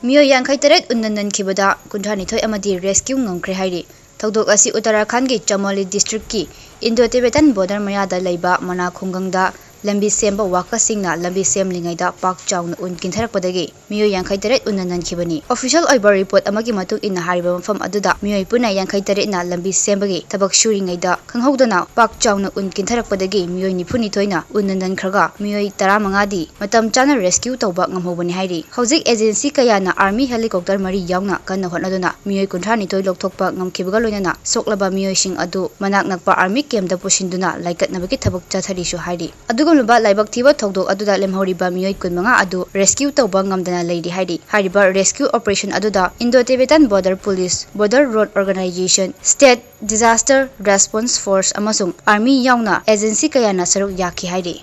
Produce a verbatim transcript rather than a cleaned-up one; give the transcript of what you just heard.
ꯃꯤꯑꯣꯏ ꯌꯥꯡꯈꯩ ꯇꯔꯦꯠ ꯎꯟꯗ ꯅꯟꯈꯤꯕꯗ ꯀꯨꯟꯊ꯭ꯔꯥ ꯅꯤꯊꯣꯏ ꯑꯃꯗꯤ ꯔꯦꯁꯀ꯭ꯌꯨ ꯉꯝꯈ꯭ꯔꯦ ꯍꯥꯏꯔꯤ꯫ ꯊꯧꯗꯣꯛ ꯑꯁꯤ ꯎꯠꯇꯔꯥꯈꯟꯒꯤ ꯆꯃꯣꯂꯤ ꯗꯤꯁꯇ꯭ꯔꯤꯛꯀꯤ ꯏꯟꯗꯣ ꯇꯤꯕꯦꯇꯟ ꯕꯣꯔꯗꯔ ꯃꯌꯥꯗ ꯂꯩꯕ ꯃꯅꯥ ꯈꯨꯡꯒꯪꯗ ꯂꯝꯕꯤ ꯁꯦꯝꯕ ꯋꯥꯀꯔꯁꯤꯡꯅ ꯂꯝꯕꯤ ꯁꯦꯝꯂꯤꯉꯩꯗ ꯄꯥꯛ ꯆꯥꯎꯅ ꯎꯟ ꯀꯤꯟꯊꯔꯛꯄꯗꯒꯤ ꯃꯤꯑꯣꯏ ꯌꯥꯡꯈꯩ ꯇꯔꯦꯠ ꯎꯟꯗ ꯅꯟꯈꯤꯕꯅꯤ꯫ ꯑꯣꯐꯤꯁꯤꯌꯦꯜ ꯑꯣꯏꯕ ꯔꯤꯄꯣꯔꯠ ꯑꯃꯒꯤ ꯃꯇꯨꯡ ꯏꯟꯅ ꯍꯥꯏꯔꯤꯕ ꯃꯐꯝ ꯑꯗꯨꯗ ꯃꯤꯑꯣꯏ ꯄꯨꯟꯅ ꯌꯥꯡꯈꯩ ꯇꯔꯦꯠꯅ ꯂꯝꯕꯤ ꯁꯦꯝꯕꯒꯤ ꯊꯕꯛ ꯁꯨꯔꯤꯉꯩꯗ ꯈꯪꯍꯧꯗꯅ ꯄꯥꯛ ꯆꯥꯎꯅ ꯎꯟ ꯀꯤꯟꯊꯔꯛꯄꯗꯒꯤ ꯃꯤꯑꯣꯏ ꯅꯤꯐꯨ ꯅꯤꯊꯣꯏꯅ ꯎꯟꯗ ꯅꯟꯈ꯭ꯔꯒ ꯃꯤꯑꯣꯏ ꯇꯔꯥꯃꯉꯥꯗꯤ ꯃꯇꯝ ꯆꯥꯅ ꯔꯦꯁꯀ꯭ꯌꯨ ꯇꯧꯕ ꯉꯝꯍꯧꯕꯅꯤ ꯍꯥꯏꯔꯤ꯫ ꯍꯧꯖꯤꯛ ꯑꯦꯖꯦꯟꯁꯤ ꯀꯌꯥꯅ ꯑꯥꯔꯃꯤ ꯍꯦꯂꯤꯀꯣꯞꯇꯔ ꯃꯔꯤ ꯌꯥꯎꯅ ꯀꯟꯅ ꯍꯣꯠꯅꯗꯨꯅ ꯃꯤꯑꯣꯏ ꯀꯨꯟꯊ꯭ꯔꯥ ꯅꯤꯊꯣꯏ ꯂꯧꯊꯣꯛꯄ ꯉꯝꯈꯤꯕꯒ ꯂꯣꯏꯅꯅ ꯁꯣꯛꯂꯕ ꯃꯤꯑꯣꯏꯁꯤꯡ ꯑꯗꯨ ꯃꯅꯥꯛ ꯅꯛꯄ ꯑꯥꯔꯃꯤ ꯀꯦꯝꯞꯇ ꯄꯨꯁꯤꯟꯗꯨꯅ ꯂꯥꯏꯀꯠꯅꯕꯒꯤ ꯊꯕꯛ ꯆꯠꯊꯔꯤꯁꯨ ꯍꯥꯏꯔꯤ꯫ ꯑꯗꯨꯒꯨꯝꯂꯕ ꯂꯥꯏꯕꯛ ꯊꯤꯕ ꯊꯧꯗꯣꯛ ꯑꯗꯨꯗ ꯂꯦꯝꯍꯧꯔꯤꯕ ꯃꯤꯑꯣꯏ ꯀꯨꯟꯃꯉꯥ ꯑꯗꯨ ꯔꯦꯁꯀ꯭ꯌꯨ ꯇꯧꯕ ꯉꯝꯗꯅ ꯂꯩꯔꯤ ꯍꯥꯏꯔꯤ꯫ ꯍꯥꯏꯔꯤꯕ ꯔꯦꯁꯀ꯭ꯌꯨ ꯑꯣꯄꯔꯦꯁꯟ ꯑꯗꯨꯗ Indo Tibetan border police, border road organisation, state disaster response force ꯑꯃꯁꯨꯡ ꯑꯥꯔꯃꯤ ꯌꯥꯎꯅ ꯑꯦꯖꯦꯟꯁꯤ ꯀꯌꯥꯅ ꯁꯔꯨꯛ ꯌꯥꯈꯤ ꯍꯥꯏꯔꯤ꯫